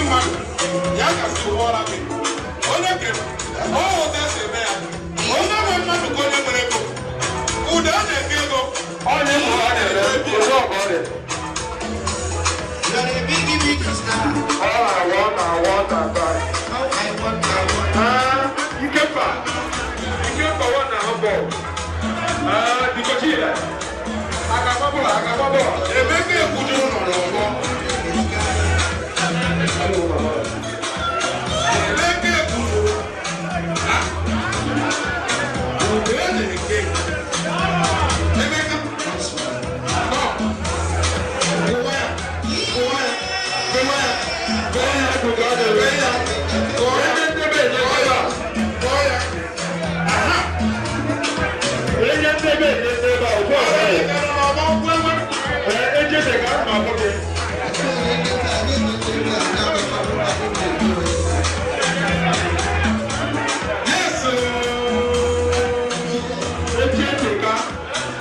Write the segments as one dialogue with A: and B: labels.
A: Mmadụ ya gasị ụwọra gị onye kere ọ otu esi eme ya. Onye nwe mmadụ ka onye nwere ego ụda a na-eke ego.
B: Onye mụ ọ na-eme otu ọkọ ọ dị.
C: You're a biggie, biggie star.
B: All I want, I want, I buy.
C: How I want, I want.
B: Ah, Ikemba. Ikemba one na handball. Ah, Dikochile. Agaba bọọlụ, agaba bọọlụ.
A: Emeka Ekwujuru nọ n'ọgbọ. Emeka Ekwujuru. Ah. Ude na-eke. Emeka. Nọ. Kụwa ya. Kụwa ya. Kụwa ya. Kụọ ya. Kụọ ya. Kụọ ya.
B: Onye ndebe enye
A: Kụọ ya. Kụọ ya. Aha.
B: Onye ndebe enye ndebe a, otu ọkọ dị.
A: Emeka nọ n'ọgbọ kwewe.
B: Ee, ejebe ka a ma akpọ gị.
A: Yes.
B: Eji ka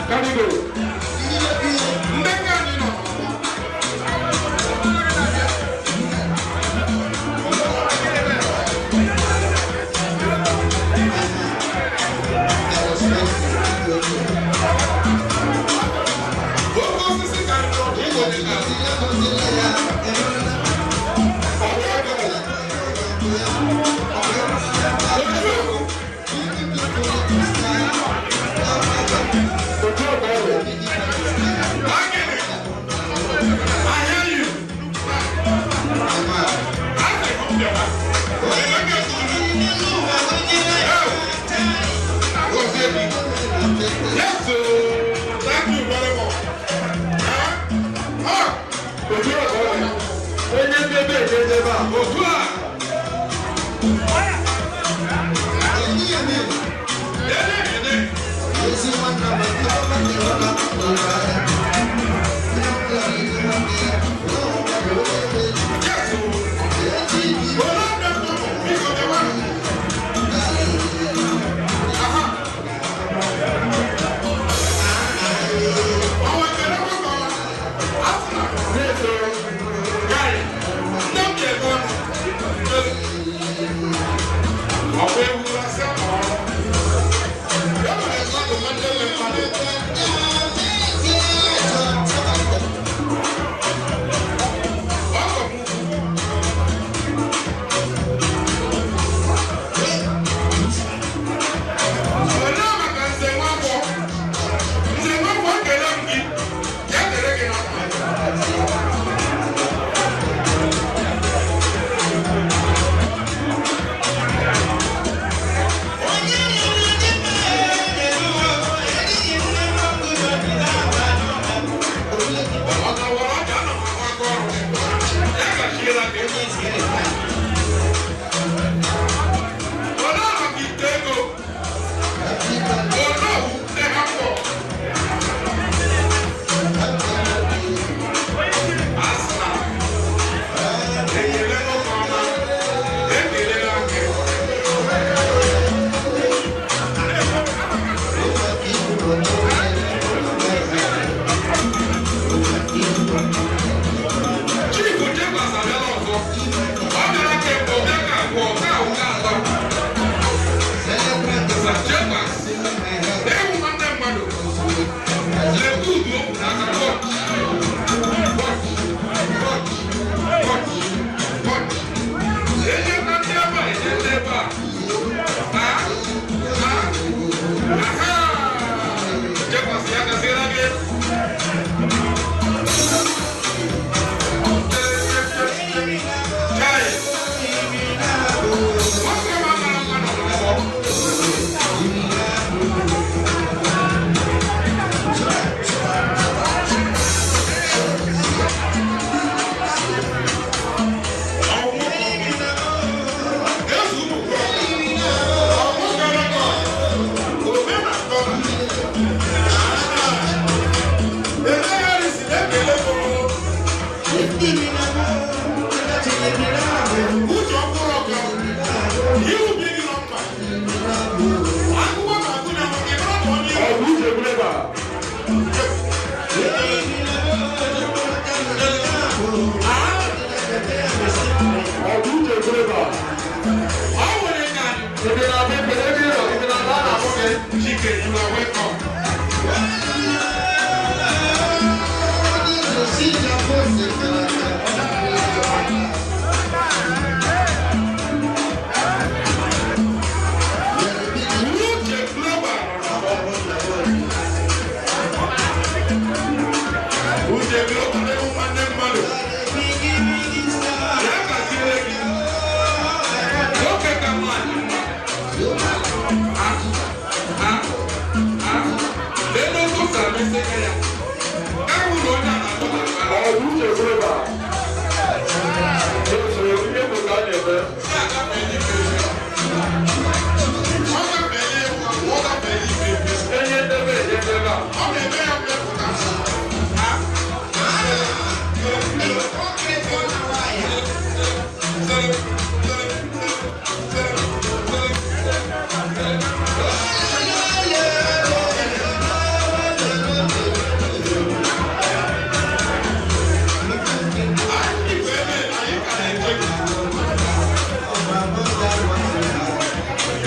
B: karigo.
A: Ndị nke anyị nọ n'ọgbọ. Oke osisi karịrị ọdụ ụgbọ dị ka ọgbọ agụụ. Otu
B: Otu ọkọ dị.
A: Agịnị. I hear you. Asị m bịawa. Emeka Ekwujuru. Gọzie gị. Yes, oh, thank you very much. Huh? Ah,
B: Otu ọkọ dị. Onye ndebe enye ndebe a.
A: Otu a. Ene ene. Yes, oh. Ola ndị mmadụ, biko bịawanụ. Aha. Ọnwa ekele nwoke ọma. Asị na
B: Yes, o.
A: Guy, nne m ji ego ọnụ. Ọkwa ewu asị ama ọrụ. Ya mere mmadụ nwanne nwe mmadụ. Ọgọ m ukwu. Olee maka Nze Nwafọ? Nze Nwafọ, ekele m gị. Ya dere gị na mma. Ọ na-awara ọja ana m ahụ aka ọrụ. Ya gachiela gị. Olee maka ite ego? Onowu ndị ha mbọ. Asị na ekele nwoke ọma. Ekelela gị. Chief Jebas abịala ọzọ. Ọ bịara kemgbe, ọ bịa ka abụọ, ka ahụ ka atọ. Sir Jebas, ewu nwanne mmadụ. Lekwa udu okwu n'aka. Punch, punch, punch, punch, punch. Enye na ndị ebe a, enye ndị ebe a. Ha, ha, aha. Jebas, ya gaziere gị. Chai. Nwoke ma mara mma nọ n'ọgbọ. Ọnwụ ezu ụmụ okorobịa. Ọnwụ gara aga. Omenala. Emegharịsị na-ekele m. Uche ọkpụrụ ọka. Iwu bi gị nọ mma. Akwụkwọ na-agụ na maka ịmara na onye
B: Ọ bụ uche bụrụ ebe a.
A: Ah!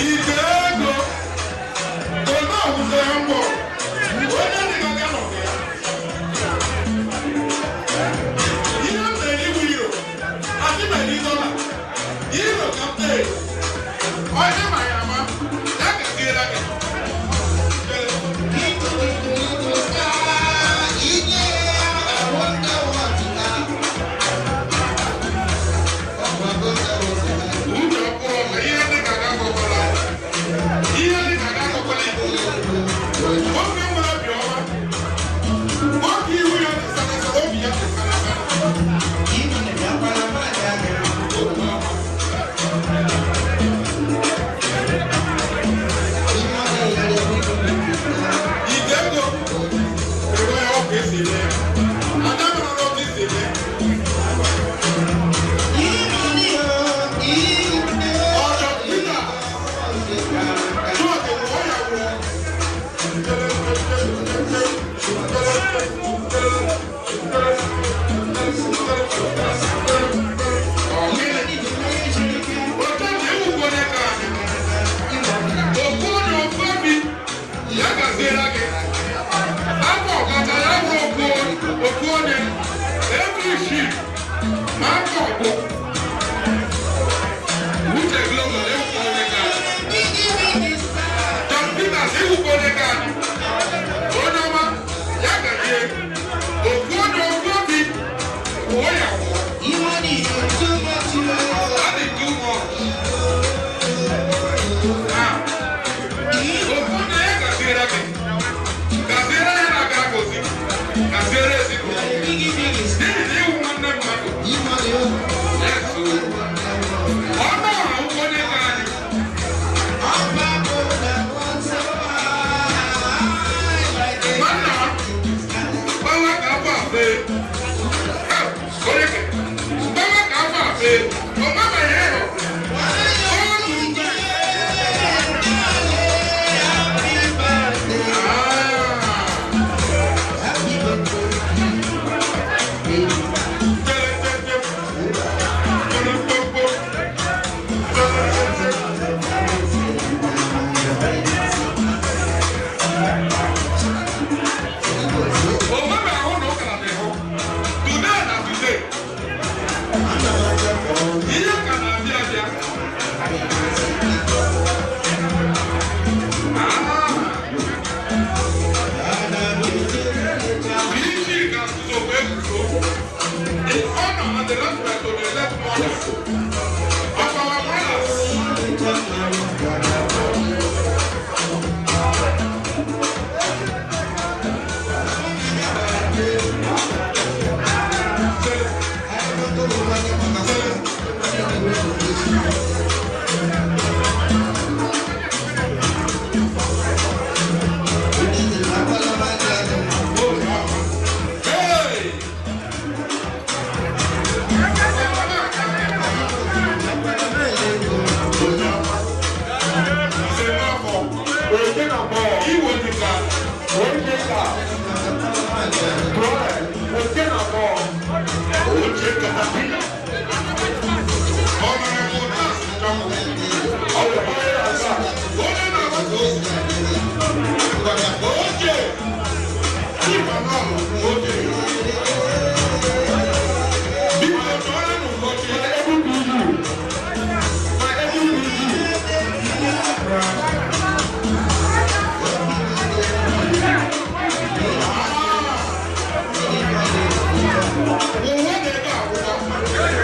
A: Ite ego, onye ọwụzọ ya mbọ, onye dị ka ga nọ ya. Ihe m mere iwu iro, adị mere dọla, iro ka m tee. Onye ma ya ama, ya gaziere gị. Uche ọkpụrụ ọka, ihe dị ka ga akọkwala. Ihe dị ka ga akọkwala Igbo. Nwoke nwere obi ọma, nwoke ihu ya dị sarasara, obi ya dị sarasara. Ite ego, ego ya ọ ka esi eme ya. Ada mara na ọ ka esi eme. Ọjọ́ Peter, George wọ ya wọ. Ọ̀gịnị? Otu dị ewu onye ka anyị. Ofu onye ofu obi ya gaziere gị. Afọ ọkacha ya bụ ofu ofu onye. Every sheep ma afọ ọgbọ. Uche Global ewu onye ka anyị. John Peters ewu onye ka anyị. Onye ọma ya gazie. Ofu onye ofu obi kwụọ ya kwụọ. That is too much. Now, ofu onye ya gaziere gị. Gaziere ya na-agara gị ozi. Gaziere ezinụlọ. N'ihi na ịwụ nwanne mmadụ. Yes, o. Ọ nọrọ ụkwụ onye ka anyị. Nwanna m, gbawa ka afọ afe. Ha, onye ka? Gbawa ka afọ afe. Ọ mabeghị ịhụ. Ọ dị. Ah. Ihe ka na-abịa abịa. Ah! PG ga-asụsụ eguzo. In honor and the respect of the late mother of our brothers. Hey!
B: Oche na bọọlụ.
A: Iwe dịka
B: Oche ka. Brother, oche na bọọlụ.
A: oche katapila. Honorable Nas Njoku.
B: Ọ bụ onye na-asa.
A: Onye na-agbasa ozi. Oche. Chief Anọlụ Oche. Biko chọọrọ nụ oche.
B: My able PG. My able PG.
A: Ụwa na-ebe akwụkwọ.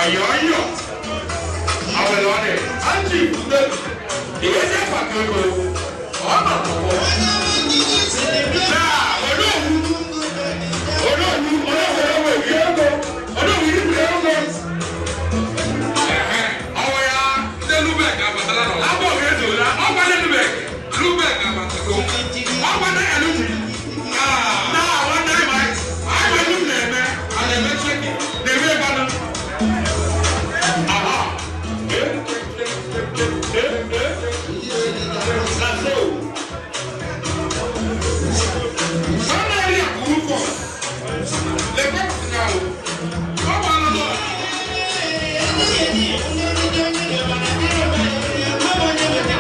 B: Ọyọ̀ọyọ̀. Àwẹ̀lẹ̀ ọ̀dẹ̀. Ájì ìfúnlẹ̀. Ìwé pàtó ọ̀nà àkọ́kọ́. Náà olóòwú olóòwú olóòwú olóòwú ìwé ọgọ olóòwú ìwé ọgọ.
A: Ọwọ́ ya ndị Lubek abatala n'ọgbọ.
B: Abọ́ òkè zòlá ọgbà ní Lubek.
A: Lubek abatago.
B: Ọgbà náà yà lójú. Náà àwọn náà máa àwọn ẹlú nà-eme
A: A na-eme cheki.
B: na-eme gbanụ. Aha. Eh eh eh. Na so.
A: Sanari akuru fọ. Lekwa na o. Ọ bụ anụ dọla.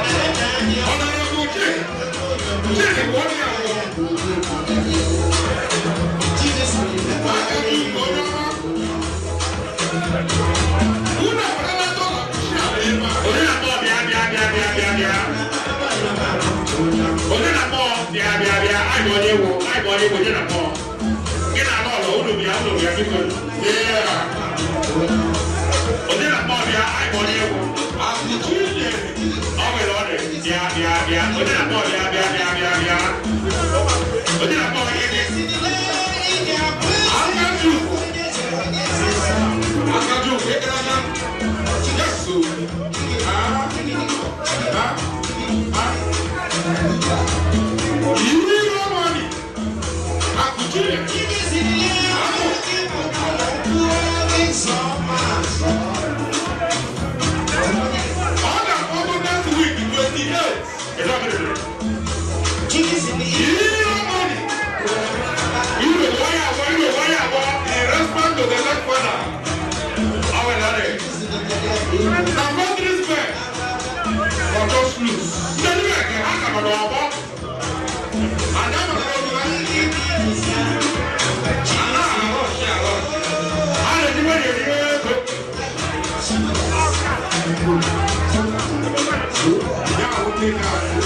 A: Honorable Chike. Chike bụ onye awọ. Aka gị nke onye ọma. Unu akwarala dọla kwụsị ala ebe a.
B: Onye na-akpọ bịa bịa bịa bịa bịa bịa. Onye na-akpọ bịa bịa bịa anyị bụ onye wụ anyị bụ onye wụ onye na-akpọ. Gị na-alụ ọlụ unu bịa unu bịa biko.
A: Yeah.
B: Onye na-akpọ bịa anyị bụ onye wụ.
A: Akụchi nyere.
B: Ọ nwere ọ dị bịa bịa bịa onye na-akpọ bịa bịa bịa bịa bịa. Onye na-akpọ gị
A: Akaju. Akaju, ekele aka. Yes o. Ah. Ah. Ah. Iri ọmọnì. Akụchi nyere. Ọ ga-akpọtụ next week 28.
B: Ịzọ gịnị?
A: Iri ọmọnì.
B: Iro wáyà àbọ̀ iro wáyà àbọ̀.
A: In response to the late father.
B: Ọ nwere ọ dị.
A: Na Fredericksburg. For just loose.
B: Ndị Lubek ha ka nọ n'ọgbọ.
A: Ada mara ọrụ ha. Ana ahụ ọchị ahụ.
B: Ha na-ejiwe na-eri ego.
A: Ya ahụ ndị na-akụ.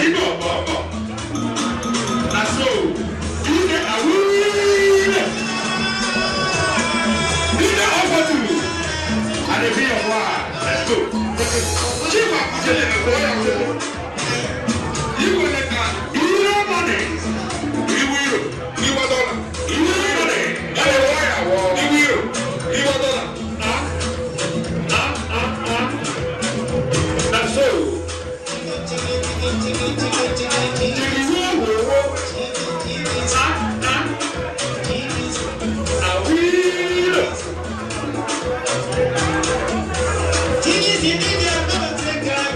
B: Igbo ọgbọ. Na so, ide awuile. Ide ọfọtulu. Adebi ọgbọ a. Let's go.
A: Chief Akujele na ya wụ. Igwe leta
B: Iro money.
A: iwu iro iwa dọla.
B: Iro money. Ẹ wọ ya wọ.
A: Iwu iro iwa dọla.
B: Ah, ah, ah, ah. Na so, jìgì wo wo wo. Ah, ah. Awuile.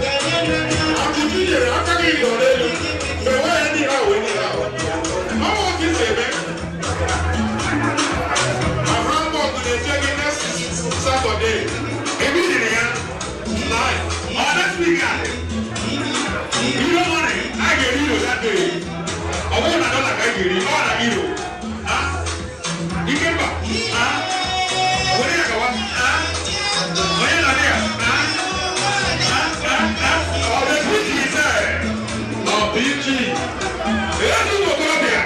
A: Akụchi nyere aka gị nọ n'elu. Ewe ya n'ihe ahụ n'ihe ahụ. Ọnwa ka isi eme. Na Hamburg na-eche gị next Saturday.
B: Ebi dịrị ya.
A: Live.
B: Ọ next week a. Euro money, a ga-eri euro that day. Ọ bụrụ na dọla ka a ga-eri, ọ na euro. Ah, Ikemba. Ah, were ya gawa. Ah, onye na ya. Ah, ah, ah, ah. Ọ bụ PG ise.
A: Na PG.
B: Ezi ụmụ okorobịa.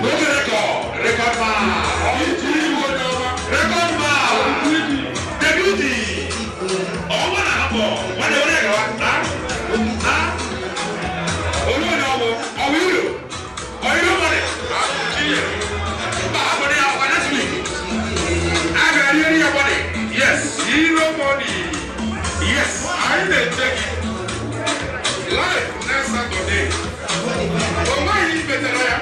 B: Nwoke rekọd, rekọd man.
A: PG iwu onye ọma.
B: Rekọd man. Deputy. Ọnwa na abọ. Nwanne were ya gawa. Ah, ah. Olú ni ọwọ́, ọwọ́ euro. Ọ euro money.
A: Akụchi nyere.
B: Mba, agbọ̀dẹ ya ọkwa next week. A ga-eri eri ya money. Yes,
A: Iro money.
B: yes.
A: Anyị na-eche gị. Live next Saturday. O nweghị imetara ya.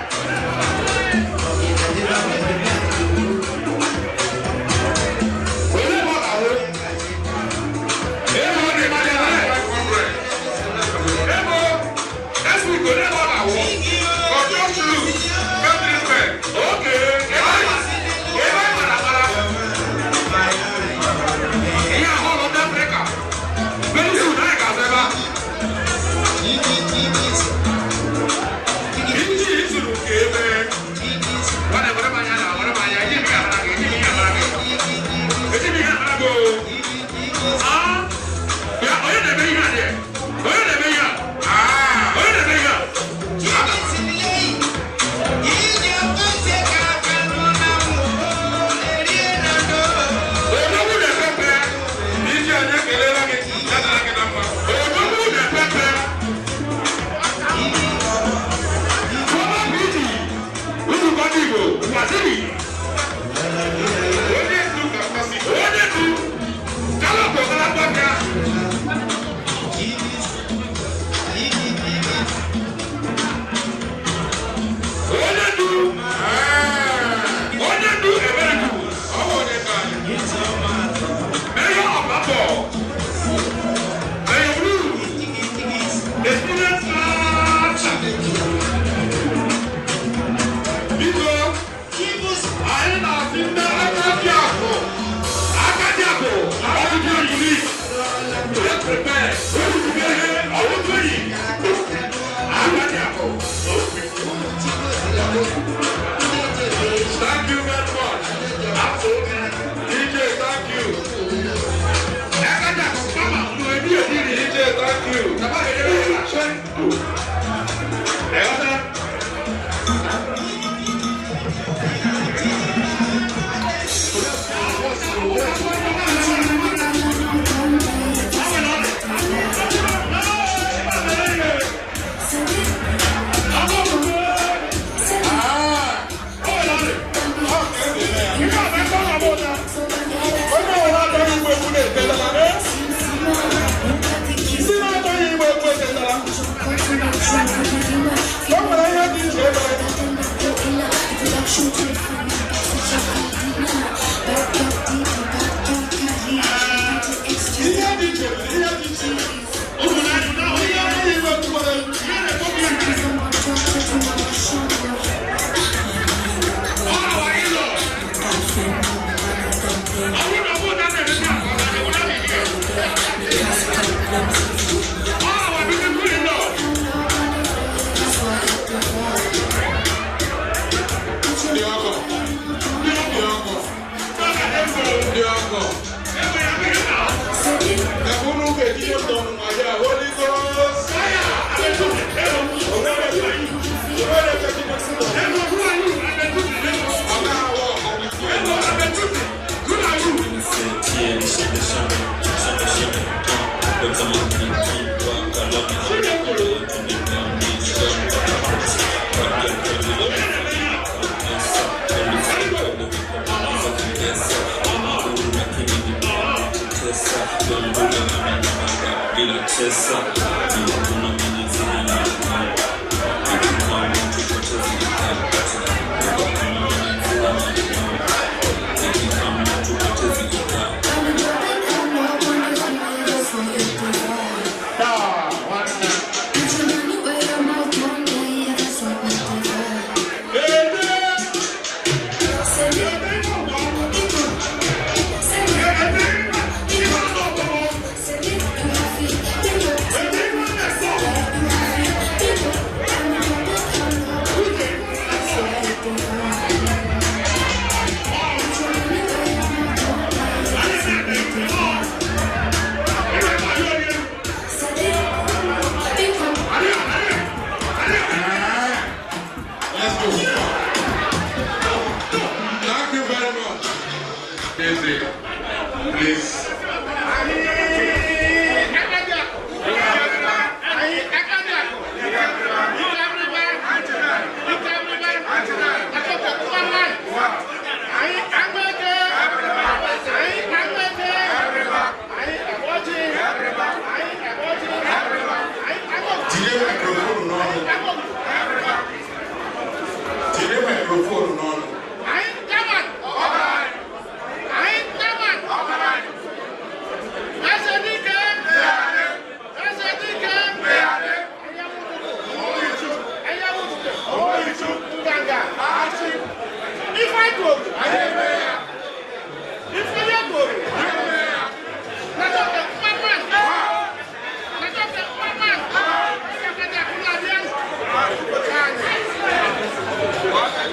B: Olee ebe ọ ga-ahụ? Ebe ọ na-eme ya live.
A: 500.
B: Ebe next week, olee ebe ọ ga-ahụ?
A: For just loose. Fredericksburg.
B: Okay, ebe ebe anyị mara amara. Ihe ahụ ọlụ ndị Afrịka. Very soon, anyị ga-azụ ebe ahụ.
A: Iji izuru ka eme. Ndị ọgọ. Ndị ọgọ. Ndị ọgọ. Ebe unu ga-eji ụtọ ma ya Holy Ghost. Ọ ga-awọ ọgọ. Let's go. Thank you very much. Daisy, please. Tinye microphone n'ọnụ. Tinye microphone n'ọnụ.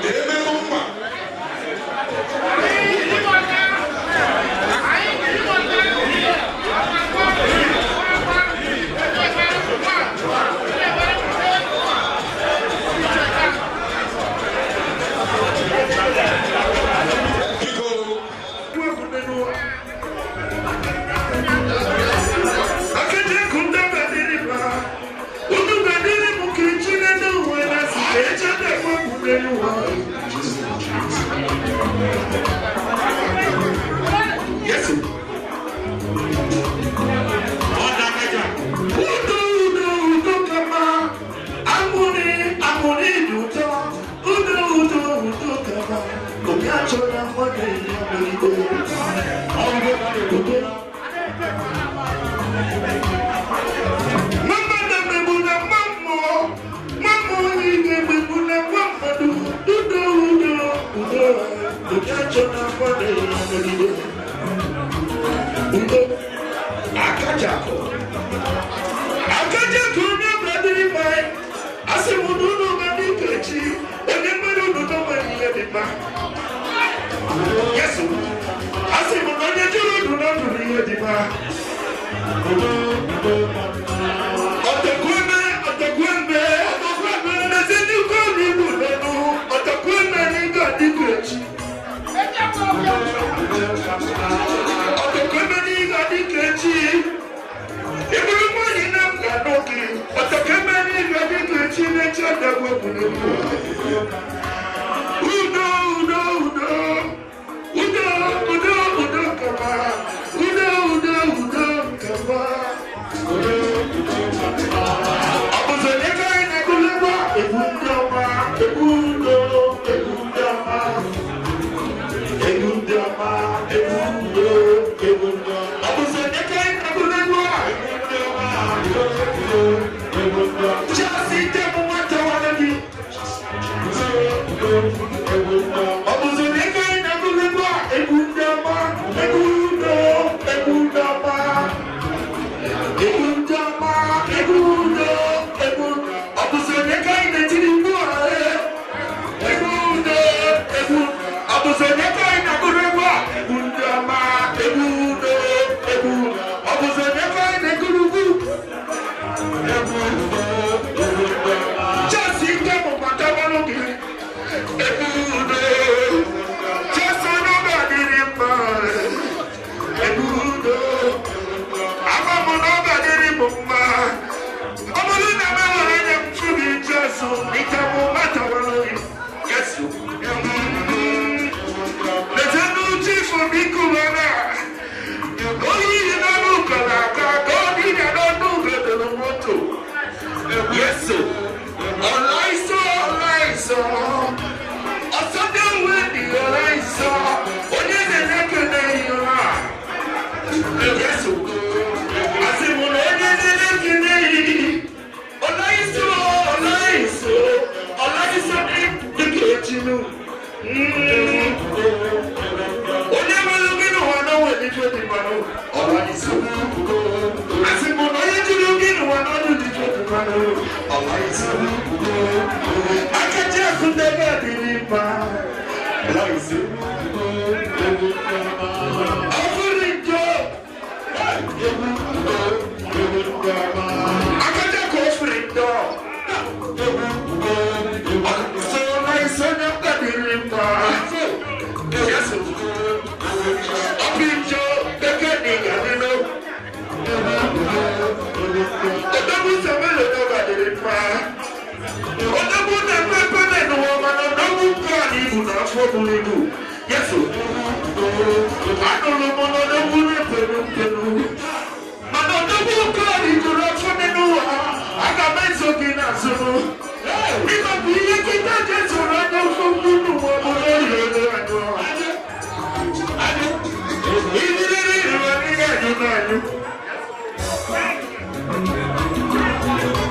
A: Emelu mma. Biko.
B: Yes.
D: Udo udo udo kama aṅụrị aṅụrị dị ụtọ. Udo udo udo kama obi achọrọ mmadụ ya megide udo. Mama na-emegbu na nwa mmụọ, nwa mmụọ na-emegbu na nwa mmadụ. Udo udo udo, obi achọrọ mmadụ ya megide udo. Akachakụ. Akaja ka onye ọbụla mma, asị m na ụlọ ụka dị ka echi, onye nwere ụdụdọ nwere ihe dị mma. Yes, asị m na onye jụrụ ụdụ na ọdụrụ ihe dị mma. Ọtọkweme, ọtọkweme, ọtọkweme, na-esi nnukwu ọrụ ibu n'ọnụ, ọtọkweme na ịga dị ka echi. Ọtọkweme na ịga dị ka echi. Eburu nwanyị na m ga-anụ gị, ọtọkeme n'ịga dịka echi na-echi ọdagwu egwuregwu. Udo udo udo, udo udo udo kama, udo udo udo kama. Udo. Yes o. Ọláìsọ, ọláìsọ. Ọsọdẹ̀wé ni ọláìsọ. Onye na-ekene ihe a. Yes o. Asị m na onye na-ekene ihe. Ọláìsọ, ọláìsọ. Ọláìsọ dịka echinu. Onye nwere gị n'ụwa na o nwere ife dị mmanụ. Ọláìsọ. Asị m na onye jiri gị n'ụwa na ọdụ dị ife dị mmanụ. Ọláìsọ. Akaji akụ ndebe adịrị mma. Ọláìsọ. Ọfụrụ njọ. Akaji akụ ofụrụ njọ. Ọsọ ọláìsọ ní ọkà dịrị mma. Yẹ́sù. Ọbí njọ kẹ́kẹ́ ní ìyá nínú. Odogwu sọmọlò náà wà dịrị mma. Odogwu na-ekpe ekpe n'ụwa mana odogwu nke a n'ibu na afọ buru ibu. Yesu. Anụrụ m na odogwu na-ekpenu nkenu. Mana odogwu nke a n'ijuru afọ n'ụwa. Aga m eso gị n'azụ. Ịma bụ ihe nkịta Jesu anya ofe n'ụwa bụ n'oyi elu anyụ. Ibiriri ịrụ anyị na-anyụ n'anyụ.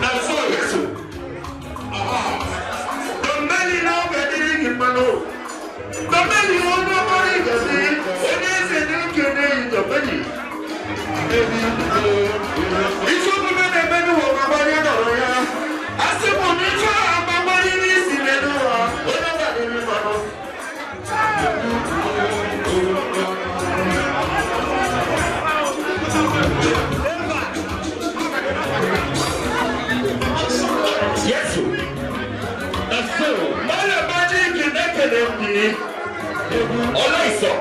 D: Na so Yesu. Tọmbeli na ọ ga-adịrị gị mmanụ. Tọmbeli onye ọmọrị gazi, onye eze na-ekene yi tọmbeli. Ife omume na-eme n'ụwa ma gbarịa nọrọ ya. Asị m na ife a agbagbari n'isi n'ụwa, onye ọ ga-adịrị mmanụ. Yesu. Mọ́lẹ̀ májíìkì nẹ́kẹ̀lẹ́ mi. Ọláìsọ.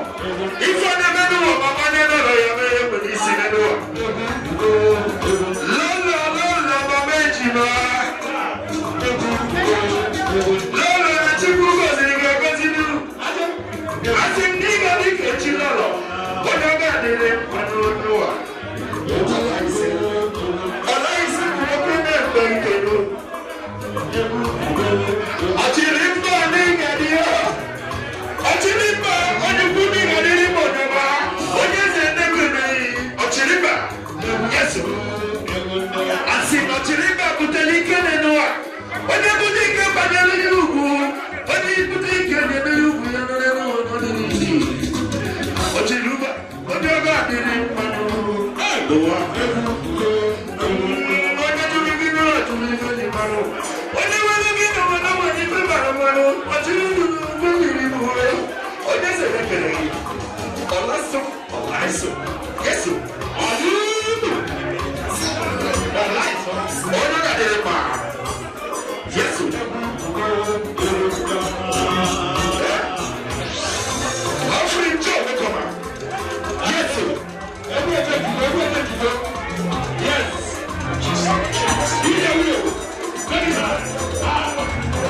D: Ife na-eme n'ụwa mama nye nọrọ ya mere mgbe n'isi n'ụwa. Lọ́lọ́ lọ́lọ́ mama ejima. Lọ́lọ́ na Chukwu gọziri gị agọzi n'ihu. Asị m na ị ga dị ka echi lọlọ. Onye ọ ga-adịrị mma n'ụwa. Ọláìsọ. Ọláìsọ bụ oke na-ekpe nkelu. Ọchịrị mba n'ịga dị ya. Ọchịrị mba onye ukwu n'ịga dịrị mba ọdịma. Onye eze ndekere ọchịrị mba. Yesu. Asị na ọchịrị mba butere ike n'ụwa. Onye bute ike banyere ihe ugwu. Onye bute ike na-emere ugwu ya nọ n'elu ụwa nọ n'isi. Ọchịrị mba onye ọga adịrị mma n'ụwa. Onye jụrụ gị n'ụwa jụrụ ife dị mmanụ. Onye nwere gị n'ụwa na nwere ife mara mmanụ. Ọchịrị ndụ n'ugwu mmiri bụ onye eze ekele gị. Ọlasọ, ọlaịsọ, yesu, ọdụdụ. Ọlaịsọ, onye ga-adịrị mma. Yesu. Ọfụrụ nje omekọma. Yesu. Egwu ejejugo, egwu ejejugo. Yes. Ihe wuyo. Very nice. Ah,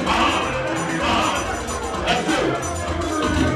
D: ah, ah. Let's go.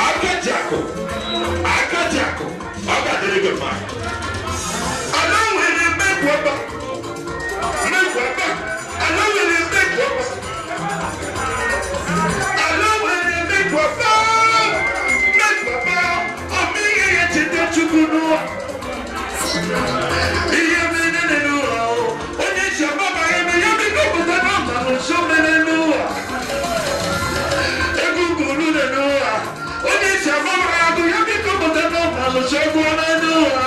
D: Akajako, akajako, ọ ga-adịrị gị mma. Ala nwere mmegbu mmegbu ala nwere mmegbu ala nwere mmegbu mmegbu ọmụ ihe ya cheta Chukwu n'ụwa. Ihe mere n'ụwa onye si ọgbaba eme ya biko pụta n'ọma n'ụsọ mere n'ụwa. Egwu guru n'ụwa. Onye si ọgbaba agụ ya biko pụta n'ọma n'ụsọ egwu n'ụwa.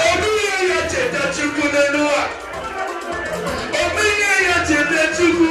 D: Omiye ya cheta Chukwu n'ụwa. Omiye ya cheta Chukwu.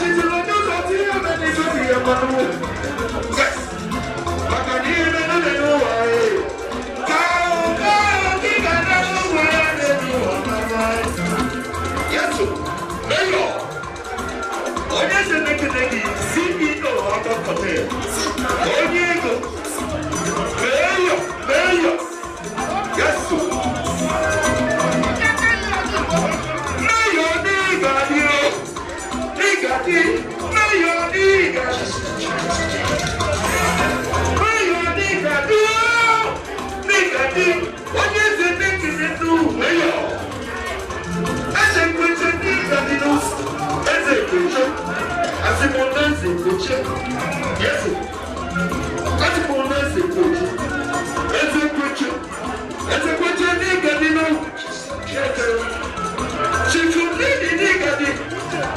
D: Ọchịchịrị onye ụzọ tinye ome n'ife dị ya mmanụ. Yes. Maka na ihe mere n'ụwa ya. Ka ka gị ga na ụwa ya n'elu ụwa mama. Yes. Mayor. Onye eze na-ekene gị, CEO Ọdọ Hotel. Onye ego. Mayor, Mayor. Yes. Mayor n'ịga dị o. N'ịga dị. Mayor n'ịga. Mayor n'ịga dị o. N'ịga dị. Onye eze na-ekene nụ Mayor. Eze kweche n'ịga dị nụ. Eze kweche. Asị m na eze kweche. Yes. Asị m na eze kweche. Eze kweche. Eze kweche n'ịga dị nụ. Chifu Didi n'ịga dị.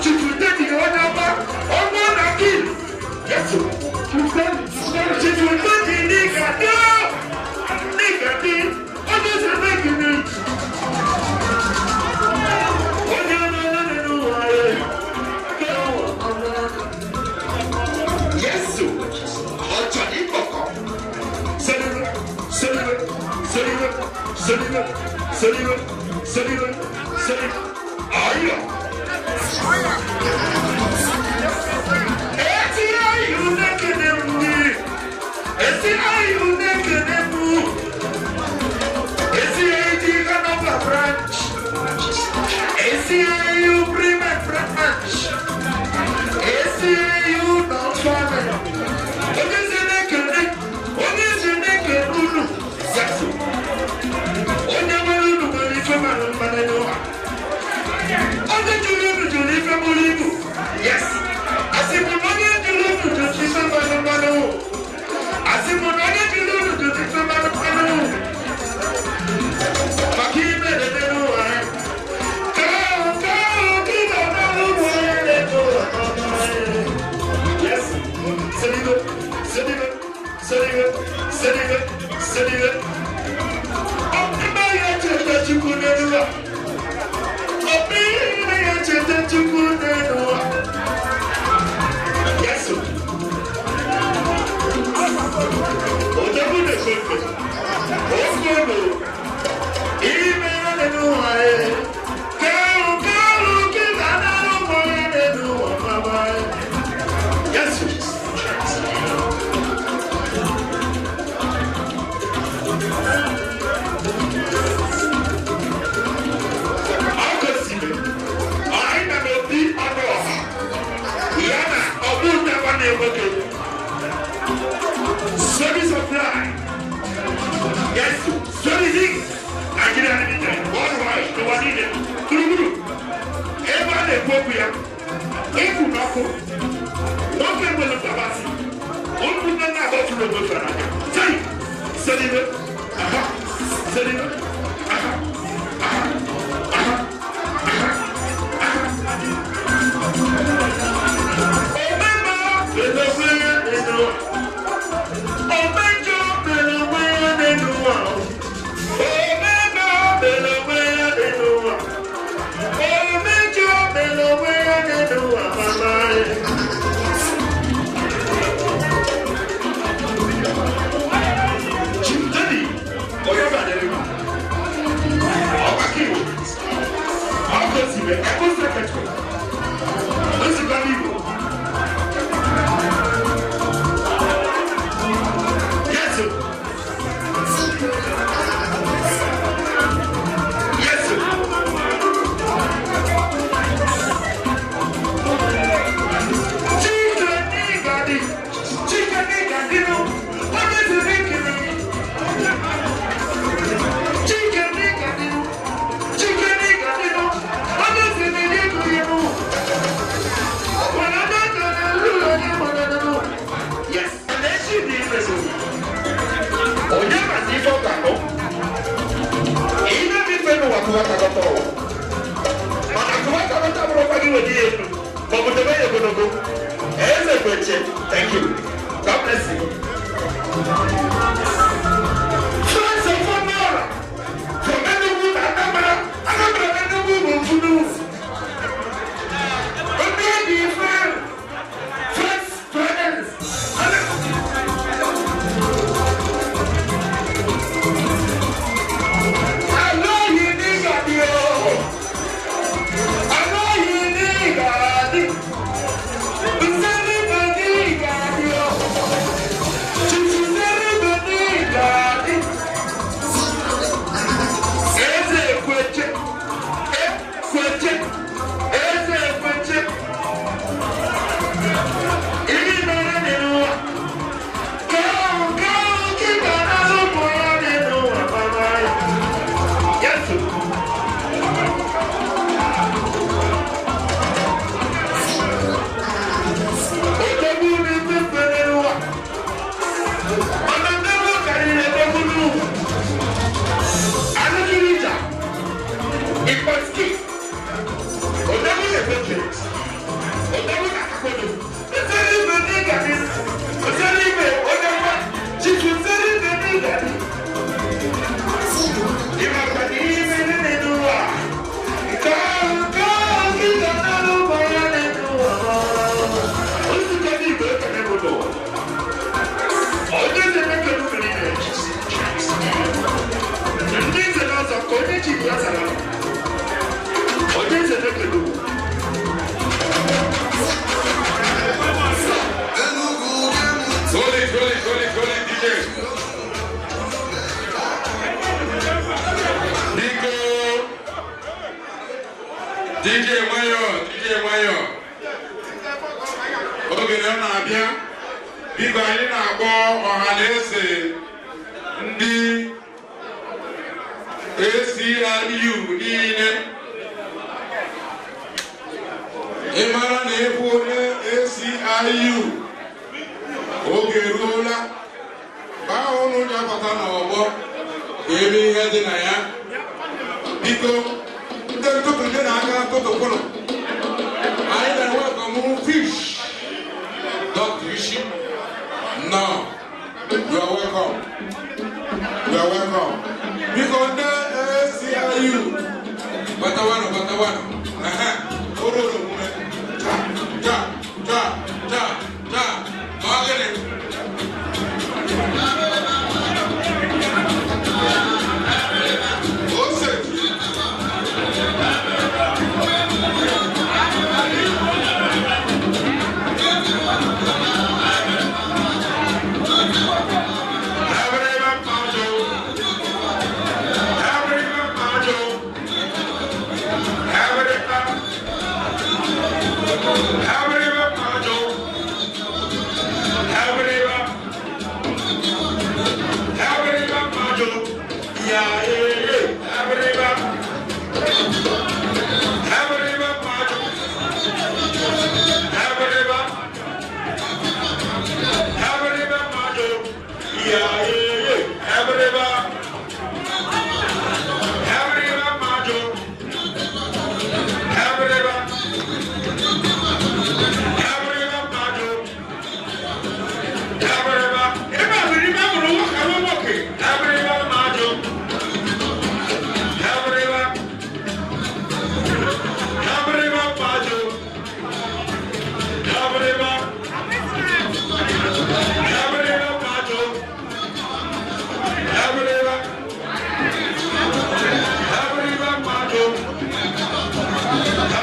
D: Chifu Didi onye ọma. Ọmọ na kil. Yes. Chifu Didi n'ịga dị o. N'ịga dị. Onye eze na-ekene. Onye na-ene n'ụwa ya. Yesu, ọjọ́ ní kọ̀kọ̀. Sẹ́lẹ̀wẹ̀, sẹ́lẹ̀wẹ̀, sẹ́lẹ̀wẹ̀, sẹ́lẹ̀wẹ̀, sẹ́lẹ̀wẹ̀, sẹ́lẹ̀wẹ̀, sẹ́lẹ̀wẹ̀. Ayọ̀. Eti ayù nekene mu ni. Eti ayù nekene mu. Eti ayù Kanova branch. Eti ayù Bremen branch. Eti ayù North Farming. Onye eze na-ekene, onye eze na-ekene unu. Yesu. Onye nwere unu nwere ife mara mma n'ụwa. Onye jụrụ unu jụrụ ife buru ibu. Yes. Asị m na onye jụrụ unu jụrụ ife mara mma n'ụwa. Asị m na onye jụrụ unu jụrụ ife mara mma n'ụwa. Maka ime dede n'ụwa ya. Ka ka ị ga-ama ụmụ ya n'ụwa. Yes. Selibe, selibe, selibe, selibe, selibe. Ọbịbịa ya cheta Chukwu n'elu a. Ọbịbịa ya cheta Chukwu n'elu a. Yes. Odogwu na-ekwe. Ogogo. Ime ya n'elu ụwa ya. Keru keru gị na ụmụ ya n'elu ụwa mama ya. Yes. Ọkọsime, anyị na n'obi ọnụ ọha, ya na ọbụ nwanne ya nwoke. Service of Life. Yes, Service Nigeria Limited, worldwide, n'ụwa niile, gburugburu. Ebe a na-ekwu okwu ya, ịkwụ n'ọkụ, nwoke nwere mkpabasị, ụmụnne na-agba tụrụ onwe fara anya. Sei, selibe, aha, selibe, aha, aha, aha, aha, aha. Omemma mere onwe ya n'elu ụwa. Omejọ mere onwe ya n'elu ụwa. Omemma mere onwe ya n'elu ụwa. Omejọ mere onwe ya n'elu ụwa, mama. Chief Daddy, onye ga-adịrị m. Ọkakiwo, Ọkọsime, Ebo Secretary, Nzukọ Igbo. Yes, sir. Yes, sir. Chike n'ịgadị, Chike n'ịgadị nụ, onye zuru ikiri. Chike n'ịgadị nụ, Chike n'ịgadị nụ, onye zuru ikiri nụ. Mana ndị ọjọọ na-alụ onye mara nụ. Yes, na-echi dị ime so. Onye mazi ife ọ ga-anụ? Ihe bụ ife n'ụwa kụwa kakọta ụwa. Mana kụwa kakọta bụrụkwa gị weta ya elu, ma ọ bụ debe ya ogologo. Eze kweche, thank you. God bless you. Friends of Honor from Enugu na Anambra, Anambra na Enugu bụ mfunu. Ndị dị ife. Kweche, eze kweche. Ihe mere n'ụwa. Ka gị ga-anara ụmụ ya n'ụwa mama ya. Yes. Odogwu na-emefe n'ụwa. Mana ndegwu karịrị edogwu n'ụwa. Alụjirija, Ịkpọski, odogwu na-emefe. Odogwu na-akakodo. Esere ibe n'ịgadị. Esere ibe onye nwa. Chifu esere ibe n'ịgadị. Ịmakwa na ihe mere n'ụwa. Nke ahụ nke ahụ gị ga-anara ụmụ ya n'ụwa. Osisi ndị Igbo ekene bụ n'ụwa. Onye na-eme ka mmiri na-eji. Ndị nze na ọzọ ka onye chiri ya zara. Onye nze na-ekele ugwu.
A: Roll it, roll it, roll it, roll it, DJ. Biko. DJ nwayọ, DJ nwayọ. Oge na ọ na-abịa, biko, anyị na-akpọ ọha na eze ndị ACLU niile. Ị mara na ịbụ onye ACIU, oge eruola baa ụnụ ji abata n'ọgbọ ka eme ihe dị na ya. Biko, ndị ntụtụ dị n'aka ntụtụ kwụrụ, anyị na-ewekọm fish. Dr. Ishi, no, you are welcome, you are welcome. Biko, ndị ACIU, batawanụ, batawanụ. Ehe, ụrụ omume cha cha cha cha cha ma ọ gịnị? Ose. Everybody macho. Everybody macho. Everybody. Everybody macho. Everybody. Everybody macho. Yeah. Everybody. Everybody macho. Everybody. Everybody macho. Yeah. Everybody. Everybody macho. Everybody. Everybody macho. Everybody. Ebe a bụrụ ime mụrụ nwoke ama nwoke. Everybody macho. Everybody. Everybody macho. Everybody. Everybody macho. Everybody. Everybody macho.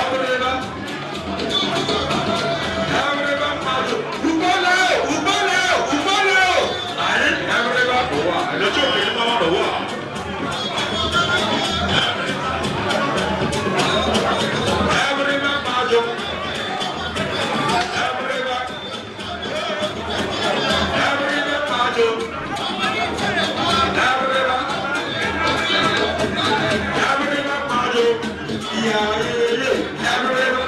A: Everybody. Everybody macho. Ugbole o, ugbole o, ugbole o. Ayi, everybody. Ụwa, lọ́jọ́ òkè ní mama lọ́wọ́. Everybody macho. Everybody. Everybody macho. Everybody. Everybody macho. Yeah. Everybody.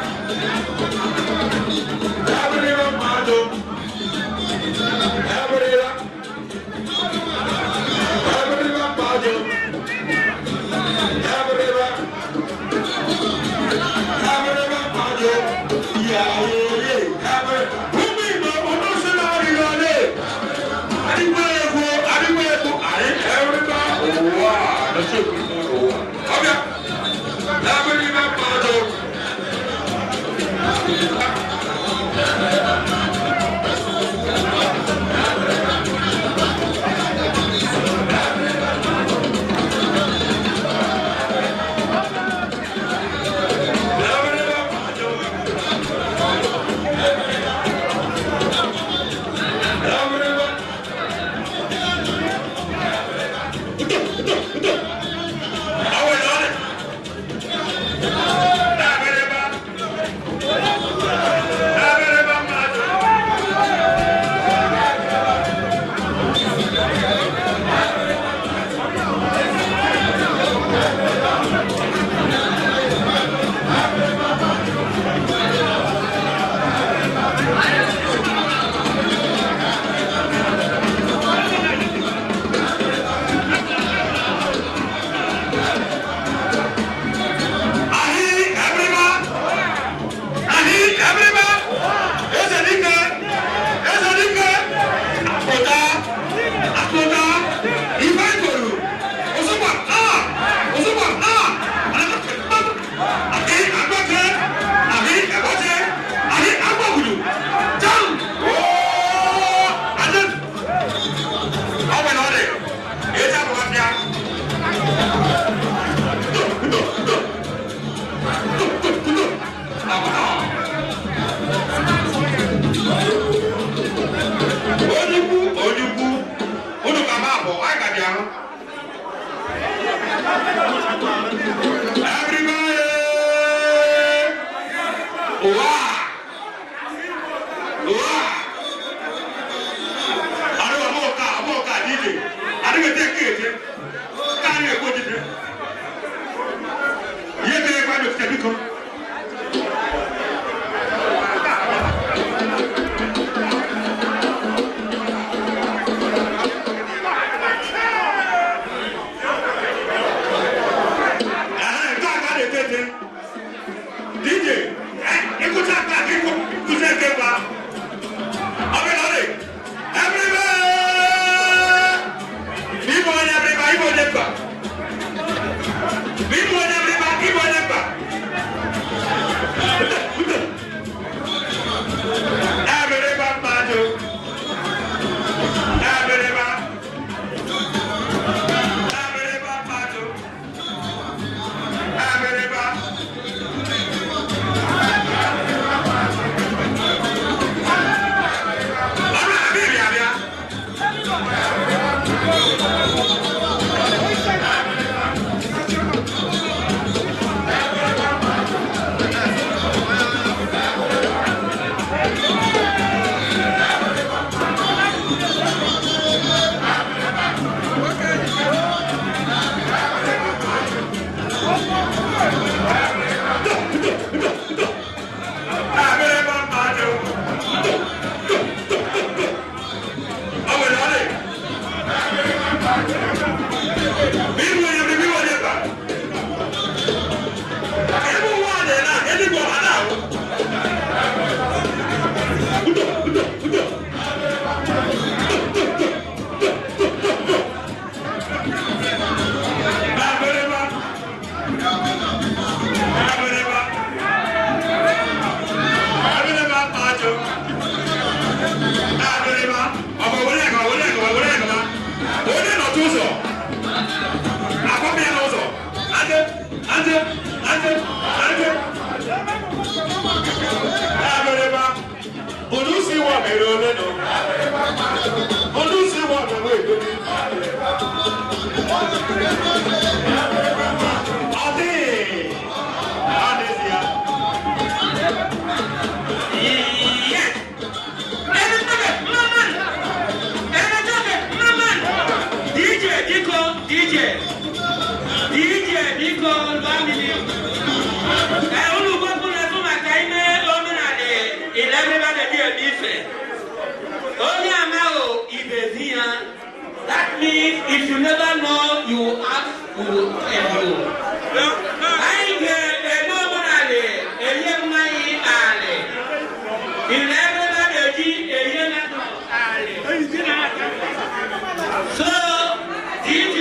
A: Everybody macho. Everybody. Everybody macho. Everybody. Everybody macho. Yeah. Everybody. Ụmụ Igbo, unu si na arịrịọ ole? Adịgbo egwu, adịgbo egwu, anyị everybody. Ụwa, lọ́sọ̀ òkú ụwa. Ọbịa. Everybody macho.
B: Onye ukwu, onye ukwu, unu ka m abụ, anyị ka dị ahụ. Everybody! Ụwa! Ụwa! Adịghị ọmụ ụka, ọmụ ụka dị iche. Adịghị ete eke ete. Ka anyị ekwu ojije. Ihe mere ekwe anyị ofite biko. Ee, nke a ka a na-ete ete. DJ, ịkụcha nke a ka ịkụcha nke mba. Ọ bụ na ọ dị. Everybody! Igbo onye abịrịba, Igbo onye mba. Igbo onye abịrịba, Igbo onye mba. Abịrịba mmadụ. Abịrịba. Abịrịba mmadụ. Abịrịba. Ọ na-abịa abịa. Abịrịba mmadụ. Ọ nwere ọrịa. Igbo onye bụ Igbo onye mba. Ebe ụwa dị na eluigwe ọha na-ahụ. Udo, udo, udo. Abịrịba. Abịrịba. Abịrịba mmadụ. Abịrịba. Ọ bụ were gaba, were gaba, were gaba. Onye nọtụ ụzọ. Akwapụ ya n'ụzọ. Ade, ade, ade, ade. Abịrịba. Olu si wà mèrè ole nọ. Olu si wà mèrè èdè. Ọ dịghị. Ọ dịghị ya.
E: DJ biko, DJ, DJ biko, lụọ mmiri. Ee, unu gbapụ n'azụ maka ime omenala ilebeba na-ebi eme ife. Onye amaghị ibezi ya. That means if you never know, you ask, we will tell you. Anyị ga-eme omenala enye mmanya alị. Ilebeba na-eji enye mmadụ alị. So, DJ.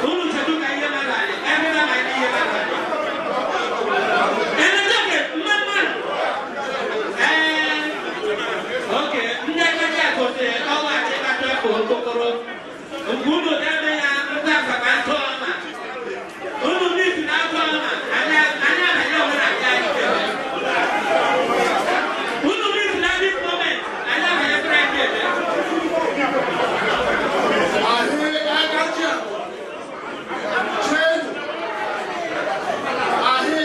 E: Unu chetu ka ihe mmadụ alị, ebe na ihe mmadụ alị. Eletoke, mmanụ. Ee, oke, ndị akacha gotere ọnwa achịkata okpokoro. Nke unu debe ya ngwa akpa ntụ ọma. Unu n'isi na ntụ ọma, anya anya abanye onwe na nke anyị kere. Unu n'isi na this moment, anya abanye kwere ndị ebe.
A: Ahị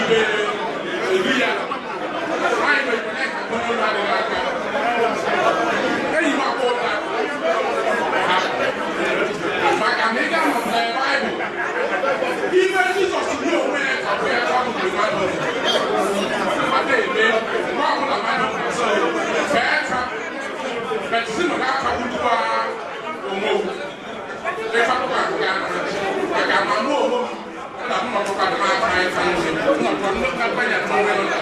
A: Ebi ya anyị nwere n'ụlọ adịghị aka enyi m akwụ ụta maka na ị ga-anọ na Baịbụl ife Jizọs nye onwe ya ka bụ ya ka ọ bụ Baịbụl mmadụ eme nwa ọbụla mmadụ fee ka bẹtí nọ n'aka kutuba onwe owu efa kpọkọ akụkọ kaka ma mụ onwe m na mụ ọkpọkọ adị m aka ịfa nze nnọkọ nnọkọ ya n'onwe ya.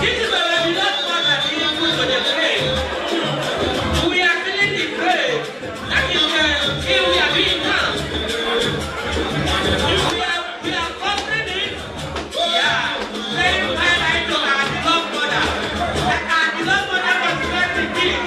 E: This is our beloved mother being put to the grave. We are filling the grave. That is the thing we are doing now. We are covering it. Yeah. Saying bye bye to our beloved mother. That our beloved mother was very big.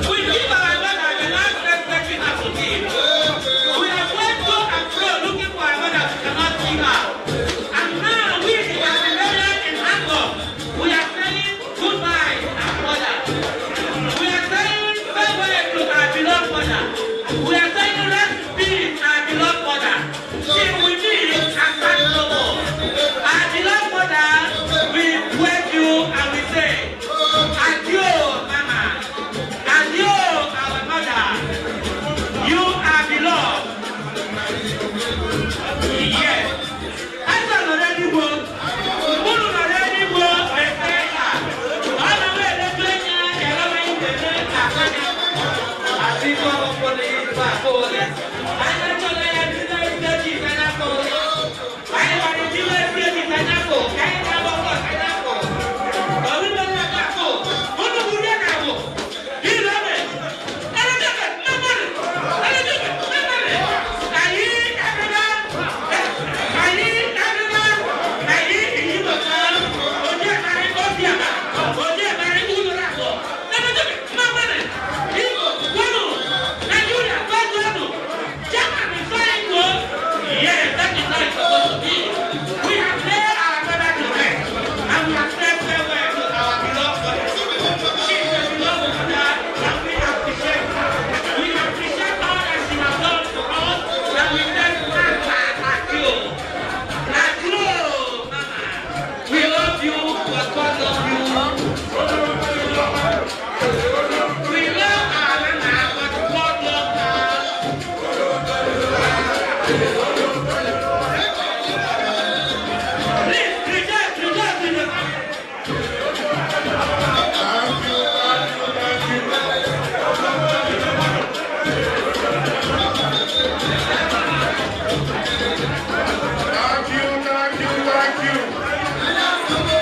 E: We give our mother the last respect we have to give. We have went to and fro looking for our mother, we cannot see her. And now we, the Babylonian in Hamburg, we are saying goodbye to our mother. We are saying farewell to our beloved mother. We are saying rest in peace, our beloved mother. Till we meet and start no more. Our beloved mother, we wed you and we say, adieu, mama. Adieu, our mother. You are beloved. Yes. Asa nọrọ n'igbo. Unu nọrọ n'igbo efe ka. Ọ na m eletu anya ẹ̀rọ ìdènà àkọ́jà. Àti kọ́ ọ̀pọ̀lọpọ̀ ìgbà kọ́ọ̀lẹ̀. Anyị chọrọ ya ndị na-eji ìfẹ́ kọ́ọ̀lẹ̀. Anyị nwere ndị na-eji ìfẹ́ kọ́. Ka anyị na-agbakọ ìfẹ́ kọ́. Ọ̀rụ̀lẹ̀ na-akọ. Unu bụ ndị na-abụ. Ìlọ́mẹ̀. Yes, that is how it's supposed to be. We have laid our mother to rest, and we have said farewell to our beloved mother. She is a beloved mother, and we appreciate her. We appreciate all that she has done for us, and we say, Mama, adieu. Adieu, Mama. We love you, but God loves you. We love our mama, but God loves her. Please, reject, reject, reject.
A: Thank you, thank you, thank you.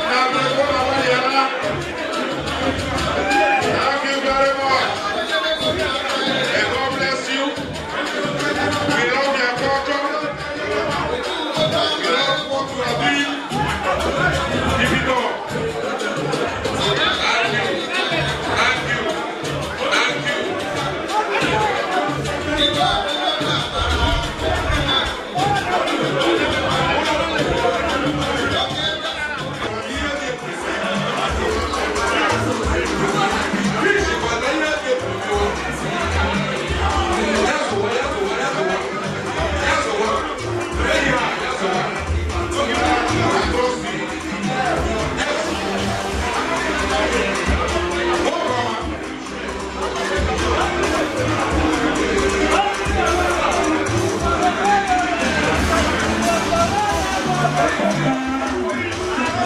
A: Now, thank you very much. May God bless you. We love your culture. We love what you are doing. Keep it up. Thank you. Thank you. Thank you.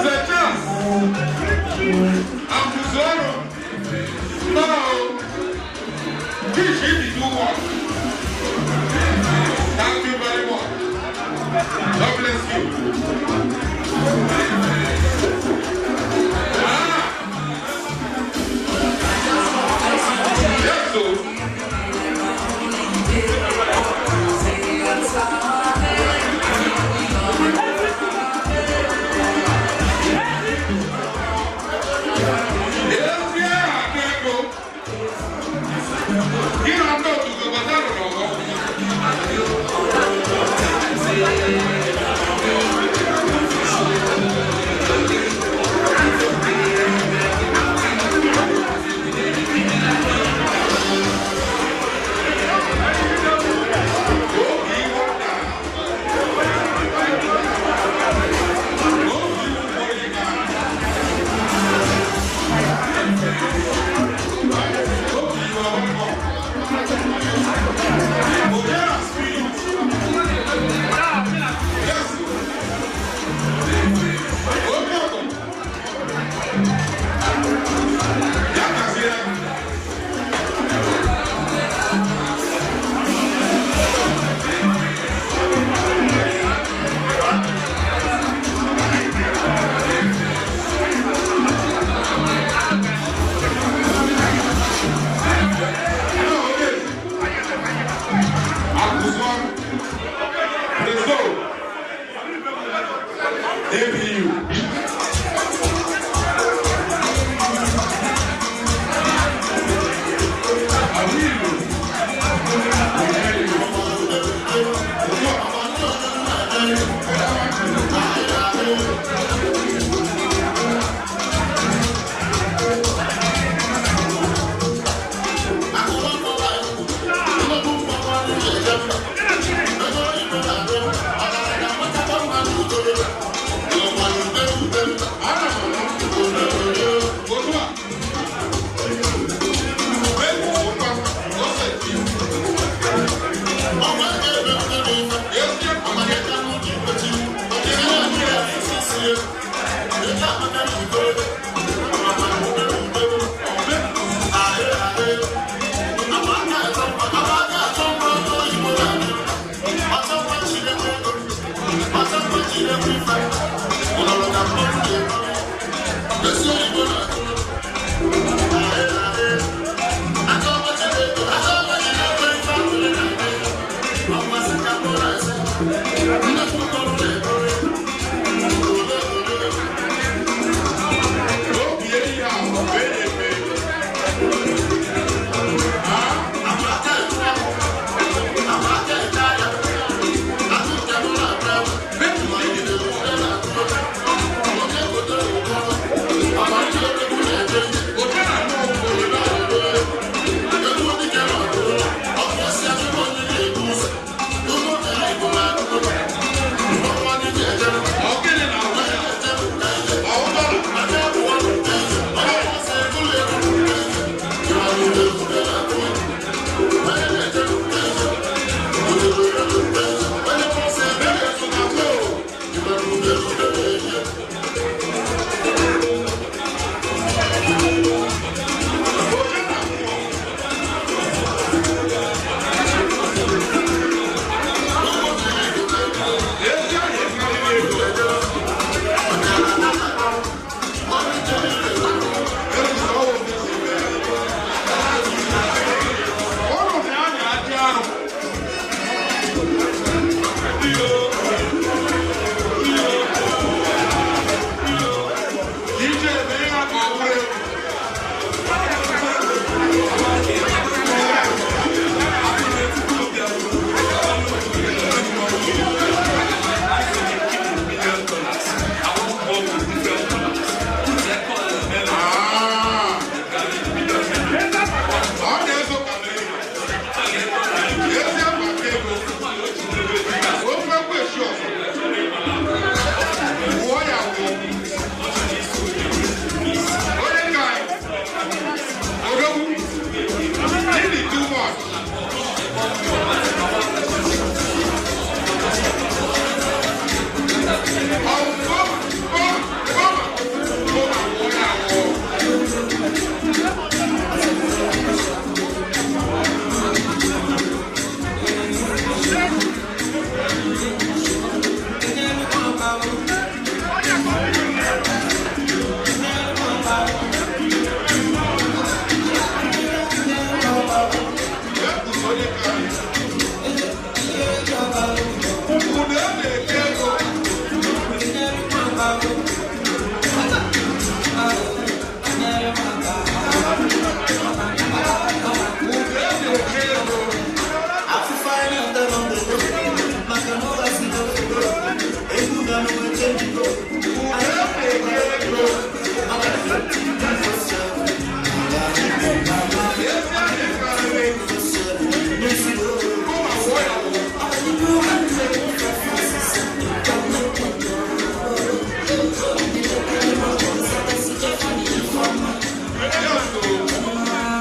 A: The chance. I'm Fusoro. Now, this is do work. Thank you very much. God bless you. Ah. Yes, so. Yes, yeah, I go. Here I'm not to go, but I don't know. Obi eyi a wee na-eme ego. Oche na mmụọ bụ ọ gịnị na ahụ ya? Ọ dọla. Ezi ahụ ekarịrị ego. Ebuso ọwụ ndị si eme ya. Ụnụ na-anya ajị arụ. DJ mee ya ka ọ bụrụ egwu. Ah. Ọ na-ezo ka mmiri. Ezi akwa ka ego. Ofe ekwu eshi ọzọ. Wụọ ya wụọ. Onye nke anyị. Odogwu. Really too much. Ọ bụ gọma, gọma, gọma. Gọma wụọ ya wụọ. Ebuso onye nke anyị. Ụda e na-eke ego. Ụda e na-eke ego. Ụda e na-eke ego. Ezi ahụ karịrị. Gọma wụọ ya wụọ. Yes, o.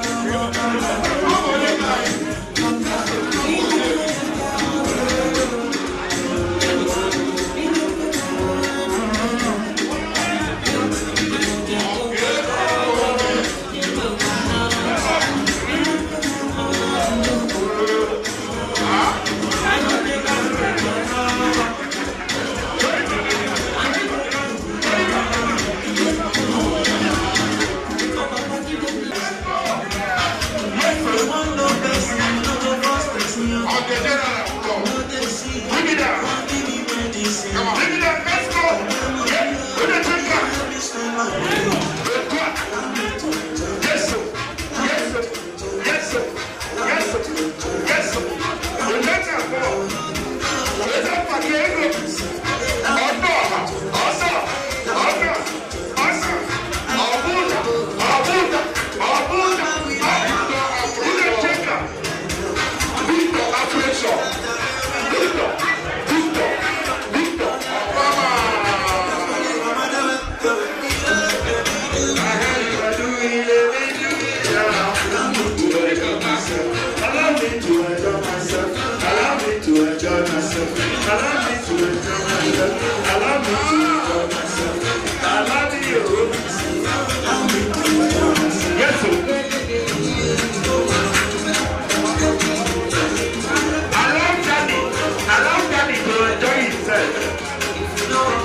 A: Ọ bụ onye nke anyị. On the general floor. Bring it down. Come on. Bring it down. Let's go. Yeah. Put the drink up. Good God. Yes, sir. Yes, sir. Yes, sir. Yes, sir. Yes, sir. Relax and go. Relax and go. Ọ̀dọ́ ọ̀sọ̀ ọ̀dọ́ ọ̀sọ̀ ọ̀bùdà ọ̀bùdà ọ̀bùdà ọ̀bùdà ọ̀bùdà. Victor Afrẹ́sọ̀. Victor Victor Victor Obama.
D: Allow me to enjoy myself. Allow me to enjoy myself. Allow me to enjoy myself. Allow me to enjoy myself. Allow me to. Yes, sir. Allow daddy. Allow daddy to enjoy himself.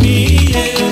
F: Amamihe.